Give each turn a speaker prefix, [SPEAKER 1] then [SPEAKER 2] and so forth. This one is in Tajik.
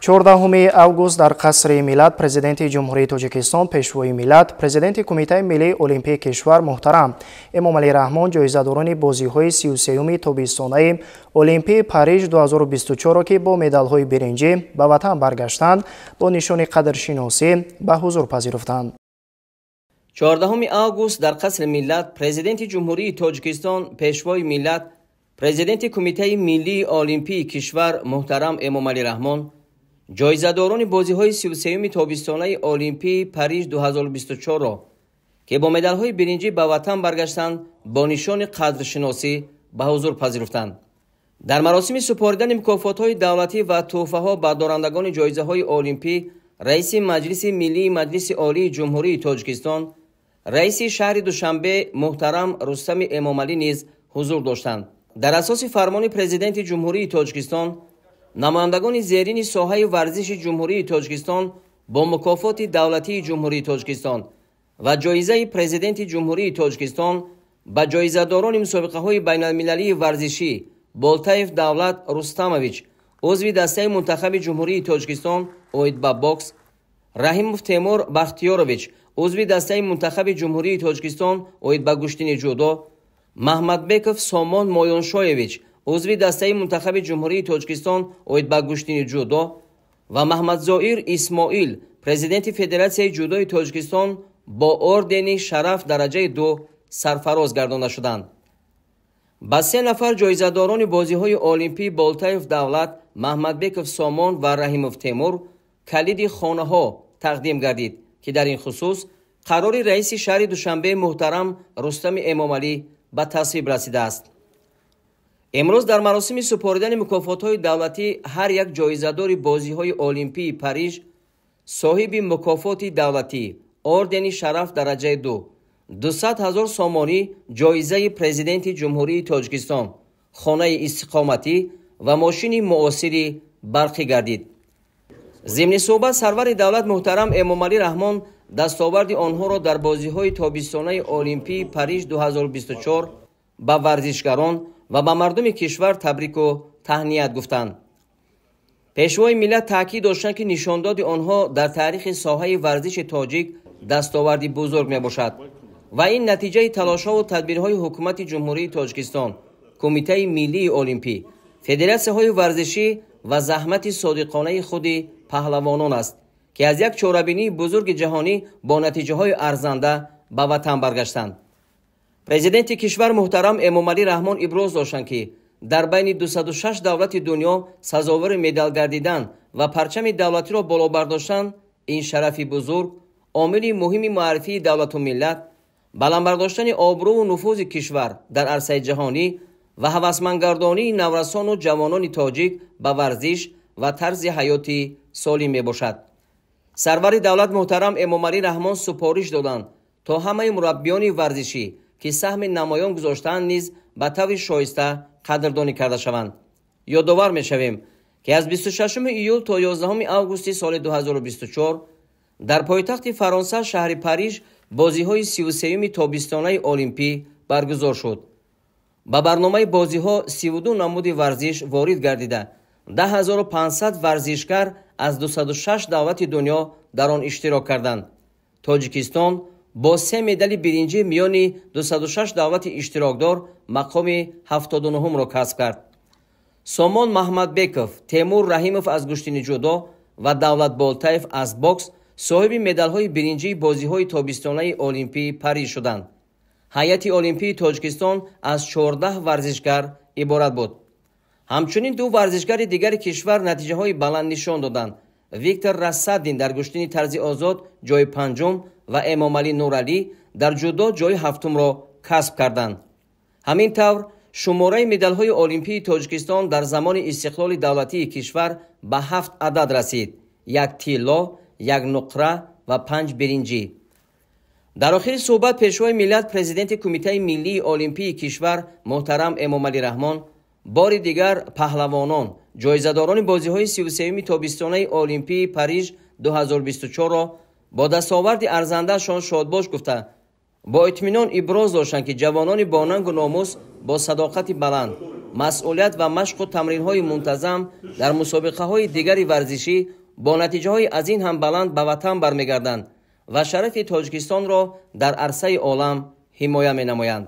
[SPEAKER 1] 14 август дар Қасри Миллат Президенти Ҷумҳурии Тоҷикистон, Пешвои миллат, Президенти Кумитаи миллии Олимпии кишвар муҳтарам Эмомалӣ Раҳмон ҷоизадорони бозиҳои 33-юми тобистонаи Олимпии Париж 2024-ро, ки бо медалҳои биринҷӣ ба ватан баргаштанд, бо нишони қадршиносӣ ба ҳузур пазируфтанд.
[SPEAKER 2] 14 август дар Қасри Миллат Президенти Ҷумҳурии Тоҷикистон, Пешвои миллат, Президенти Кумитаи миллии Олимпии кишвар муҳтарам Эмомалӣ Раҳмон ҷоизадорони бозиҳои 33-юми тобистонаи Олимпии Париж 2024-ро, ки бо медалҳои биринҷӣ ба ватан баргаштанд, бо нишони қадршиносӣ ба ҳузур пазируфтанд. Дар маросими супоридани мукофотҳои давлатӣ ва тӯҳфаҳо ба дорандагони ҷоизаҳои олимпӣ раиси Маҷлиси Миллии Маҷлиси Олии Ҷумҳурии Тоҷикистон, раиси шаҳри Душанбе муҳтарам Рустами Эмомалӣ низ ҳузур доштанд. Дар асоси фармони Президенти Ҷумҳурии Тоҷикистон намояндагони зерини соҳаи варзиши Ҷумҳурии Тоҷикистон бо мукофоти давлатии Ҷумҳурии Тоҷикистон ва ҷоизаи Президенти Ҷумҳурии Тоҷикистон ба ҷоизадорони мусобиқаҳои байналмилалии варзишӣ Болтаев Давлат Рустамович, узви дастаи мунтахаби Ҷумҳурии Тоҷикистон оид ба бокс, Раҳимов Темур Бахтиёрович, узви дастаи мунтахаби Ҷумҳурии Тоҷикистон оид ба гӯштини ҷудо, Маҳмадбеков Сомон Моёншоевич, узви дастаи мунтахаби Ҷумҳурии Тоҷикистон оид ба гӯштини ҷудо ва Маҳмадзоир Исмоил, президенти Федератсияи ҷудои Тоҷикистон бо ордени шараф дараҷаи 2 сарфароз гардонда шуданд. Ба се нафар ҷоизадорони бозиҳои олимпӣ Болтаев Давлат, Маҳмадбеков Сомон ва Раҳимов Темур калиди хонаҳо тақдим гардид, ки дар ин хусус қарори раиси шаҳри Душанбе муҳтарам Рустами Эмомалӣ ба тасвиб расидааст. Имрӯз дар маросими супоридани мукофотҳои давлатӣ ҳар як ҷоизадори бозиҳои олимпии Париж соҳиби мукофоти давлатӣ ордени шараф дараҷаи 2, 200 000 сомонӣ ҷоизаи Президенти Ҷумҳурии Тоҷикистон, хонаи истиқоматӣ ва мошини муосири барқӣ гардид. Зимни суҳбат сарвари давлат муҳтарам Эмомалӣ Раҳмон дастоварди онҳоро дар бозиҳои тобистонаи Олимпии Париж 2024 ба варзишгарон ва ба мардуми кишвар табрику таҳният гуфтанд. Пешвои миллат таъкид доштанд, ки нишондоди онҳо дар таърихи соҳаи варзиши тоҷик дастоварди бузург мебошад ва ин натиҷаи талошҳову тадбирҳои Ҳукумати Ҷумҳурии Тоҷикистон, Кумитаи миллии олимпӣ, федератсияҳои варзишӣ ва заҳмати содиқонаи худи паҳлавонон аст, ки аз як чорабинии бузурги ҷаҳонӣ бо натиҷаҳои арзанда ба ватан баргаштанд. Президенти кишвар муҳтарам Эмомалӣ Раҳмон иброз доштанд, ки дар байни 206 давлати дунё сазовори медал гардидан ва парчами давлатиро боло бардоштан ин шарафи бузург, омили муҳими муаррифии давлату миллат, баланд бардоштани обрӯву нуфузи кишвар дар арсаи ҷаҳонӣ ва ҳавасмандгардонии наврасону ҷавонони тоҷик ба варзиш ва тарзи ҳаёти солим мебошад. Сарвари давлат муҳтарам Эмомалӣ Раҳмон супориш доданд, то ҳамаи мураббиёни варзишӣ, ки саҳми намоён гузоштаанд, низ ба таври шоиста қадрдонӣ карда шаванд. Ёдовар мешавем, ки аз 26 июл то 11 августи соли 2024 дар пойтахти Фаронса шаҳри Париж бозиҳои 33-юми тобистонаи олимпӣ баргузор шуд. Ба барномаи бозиҳо 32 намуди варзиш ворид гардида, 10500 варзишгар аз 206 давлати дунё дар он иштирок карданд. Тоҷикистон бо се медали биринҷӣ миёни 206 давлати иштирокдор мақоми 79-умро касб кард. Сомон Маҳмадбеков, Темур Раҳимов аз гӯштини ҷудо ва Давлат Болтаев аз бокс соҳиби медалҳои биринҷии бозиҳои тобистонаи Олимпии Париж шуданд. Ҳайати Олимпии Тоҷикистон аз 14 варзишгар иборат буд. Ҳамчунин ду варзишгари дигари кишвар натиҷаҳои баланд нишон доданд. Виктор Рассадин дар гӯштини тарзи озод ҷои 5-ум ва Эмомалӣ Нуралӣ дар ҷудо ҷои 7-умро касб карданд. Ҳамин тавр шумораи медалҳои Олимпии Тоҷикистон дар замони истиқлоли давлатии кишвар ба 7 адад расид: 1 тилло, 1 нуқра ва 5 биринҷӣ. Дар охири суҳбат Пешвои миллат, Президенти Кумитаи миллии Олимпии кишвар муҳтарам Эмомалӣ Раҳмон бори дигар паҳлавонон, ҷоизадорони бозиҳои 33-юми тобистонаи Олимпии Париж 2024-ро бо дастоварди арзандаашон шодбош гуфта, бо итминон иброз доштанд, ки ҷавонони бонангу номус бо садоқати баланд, Масъулият ва машқу тамринҳои мунтазам дар мусобиқаҳои дигари варзишӣ бо натиҷаҳои аз ин ҳам баланд ба ватан бармегарданд ва шарафи Тоҷикистонро дар арсаи олам ҳимоя менамоянд.